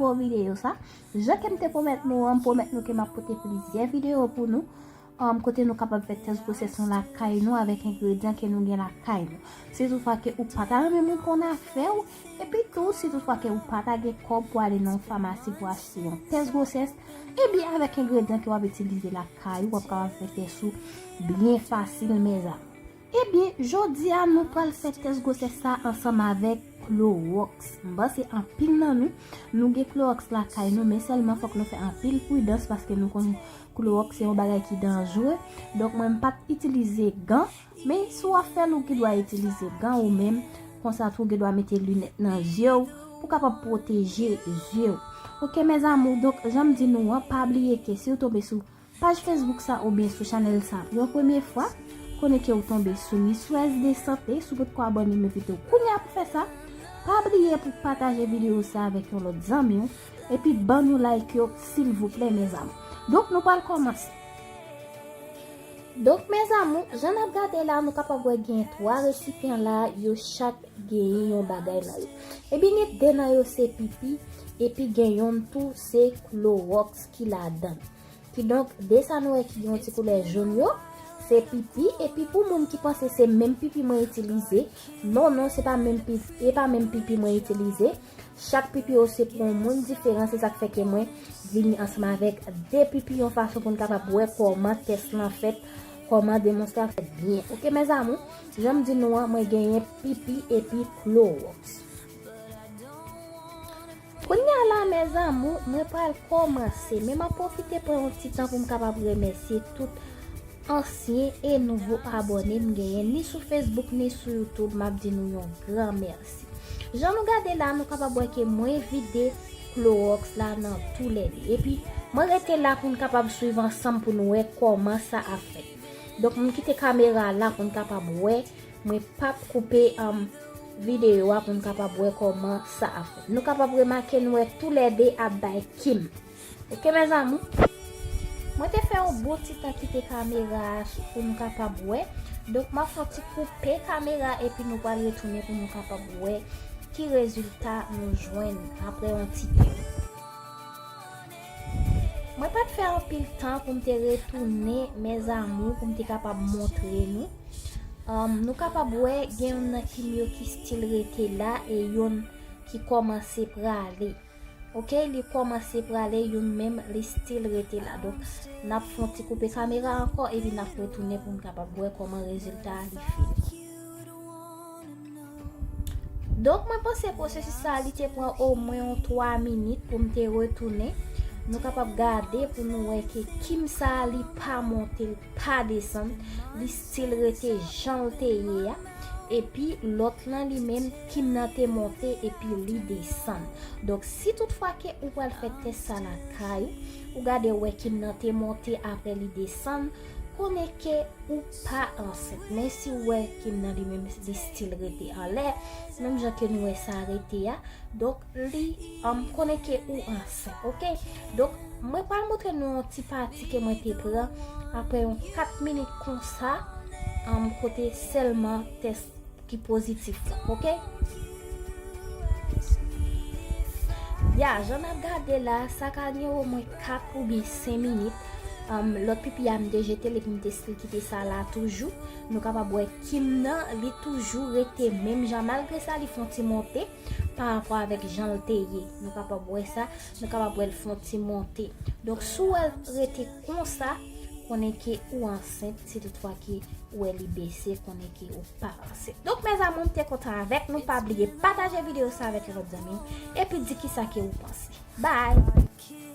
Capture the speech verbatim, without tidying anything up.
pou videyo sa. Jan ke m te pwomèt nou an, m pwomèt nou ke m ap pote plizyè videyo pou nou, um, kote nou kapab fè tès gwosès nou lakay nou avèk engredyan ke nou gen lakay nou. Si toutfwa ke ou pa ta renmen moun konn afè w, epi tou si toutfwa ke ou pa ta gen kòb pou ale nan yon famasi pou achte yon tès gwosès, ebyen avèk engredyan ke w ap itilize lakay ou, w ap kapab fè tès ou byen fasil, mezanmi. Ebyen, jodi a nou pral fè tès gwosès sa ansanm avèk Clorox. M panse anpil nan nou, nou gen Clorox lakay nou, men sèlman fòk nou fè anpil pridans paske nou konn Clorox se yon bagay ki danjere. Donk mwen m pa t itilize gan, men si w ap fè l ou gen dwa itilize gan ou menm, konsa tou ou gen dwa mete linèt nan zye w pou kapab pwoteje zye w. Oke, mes amours, donk jan m di nou an, pa bliye ke si w tonbe sou paj Facebook sa oubyen sou chanèl sa pou yon premye fwa, konnen ke ou tonbe sou Miss West de Sante, si w potko abòne, m envite w kounye a pou fè sa. Pa bliye pou pataje videyo sa avèk yon lòt zanmi w, epi ban nou like yo, silvouplè, mes amours. Donk, nou pral kòmanse. Donk, mes amours, jan n ap gade la, nou kapab wè gen twa resipyan la, yo chak genyen yon bagay nan yo. Ebyen, gen de nan yo se pipi, epi gen yonn tou se Clorox ki ladan l. Kidonk, de sa nou wè ki gen yon ti koulè jòn yo, se pipi, epi pou moun ki panse se menm pipi mwen itilize, non, non, se pa menm pipi, e pa menm pipi mwen itilize. Chak pipi yo se pou yon moun diferan, se sa k fè ke mwen vini ansanm avèk de pipi yon fason pou n kapab wè kòman tès lan fèt, kòman demonstrasyon fèt byen. Oke, mes amours, jan m di nou an, mwen genyen pipi epi Clorox. Kounye a la, mes amours, mwen pral kòmanse, men m ap pwofite pran yon ti tan pou m kapab remèsye tout ansyen e nouvo abòne m genyen, ni sou Facebook, ni sou YouTube, m ap di nou yon gran mèsi. Jan nou gade la, nou kapab wè ke mwen vide Clorox la nan tou lè de. Epi, mwen rete la pou n kapab swiv ansanm pou n wè kòman sa ap fèt. Donk, m kite kamera la pou n kapab wè. Mwen p ap koupe, um, videyo a pou n kapab wè kòman sa ap fèt. Nou kapab remake nou wè tou lè de ap bay kim. Oke, mes amours? Mwen te fè yon bon ti tan kite kamera a pou nou kapab wè. Donk, m ap fè yon ti koupe kamera epi nou pral retounen pou nou kapab wè ki rezilta nou jwenn apre yon ti tan. Mwen pa t fè anpil tan pou m te retounen, mes amours, pou m te kapab montre nou. Um, nou kapab wè gen yonn nan kim yo ki still rete la e yonn ki kòmanse prale. Oke, li kòmanse prale, yonn menm li still rete la. Donk, n ap fè yon ti koupe kamera ankò epi n ap retounen pou n kapab wè kòman rezilta a li fini. Donk, mwen panse pwosesis sa a, li te pran omwen yon twa minit pou m te retounen. Nou kapab gade pou nou wè ke kim sa a, li pa monte, li pa desann, li still rete jan l te ye a. Epi lòt lan li menm, kim nan te monte epi li desann. Donk, si toutfwa ke ou pral fè tès sa lakay ou, ou gade ou wè kim nan te monte apre li desann, konnen ke ou pa ansent. Men si ou wè kim nan li menm li still rete anlè, menm jan ke nou wè sa rete a, donk li, um, konnen ke ou ansent, oke? Donk, mwen pral montre nou yon ti pati ke mwen te pran apre yon kat minit konsa, um, kote sèlman tès ki pozitif la, oke? Ya, jan n ap gade la, sa ka gen omwen kat oubyen senk minit. Um, lòt pipi a m te jete l epi m te still kite sa la toujou. Nou kapab wè kim nan, li toujou rete menm jan, malgre sa li fè yon ti monte pa rapò avèk jan l te ye. Nou kapab wè sa, nou kapab wè l fè yon ti monte. Donk, si w wè l rete konsa, konnen ke ou ansent, si toutfwa ke ou wè li bese, konnen ke ou pa ansent. Donk, mes amours, m te kontan avèk nou. Pa bliye pataje videyo sa avèk yon lòt zanmi w, epi di kisa ke ou panse. Bye!